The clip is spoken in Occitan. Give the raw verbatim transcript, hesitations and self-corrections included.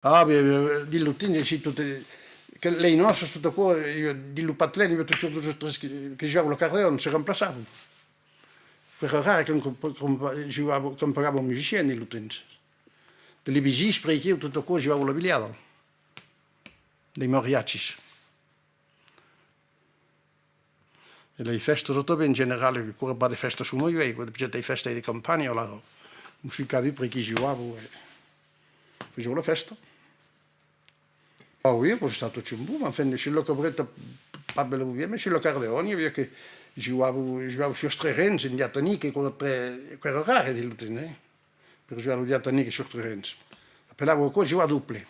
Ah, ben, ben, dins lo temps, aicí, tot, eh, que lei nòças, tot aquò, eh, dins lo patlen, i aviá totjorn dos o tres que, que jogavan l'acordeon, se remplaçavan. Qu'èra rare qu'òm, qu'òm, qu'òm jogava, qu'òm pagava un musician dins lo temps. De lei vesins, per aquí, tot aquò, jogava la bilhada. Dei mariatges. E lei fèstas atanben, en general, aquò èra pas de fèstas coma uèi, aquò èra de fèstas de campanha, alara, un soi cadun per aquí jogava, e fasián la fèsta. Ah oui, aquò es estat totjorn bon, enfin, sus la cabreta, pas bèlament bien, mas sus l'acordeon, i aviá que jogava, jogava sus tres rens, en diatonic, aquò èra tre-, aquò èra rare dins lo temps, eh, per jogar lo diatonic sus tres rens. Apelava aquò jogar doble.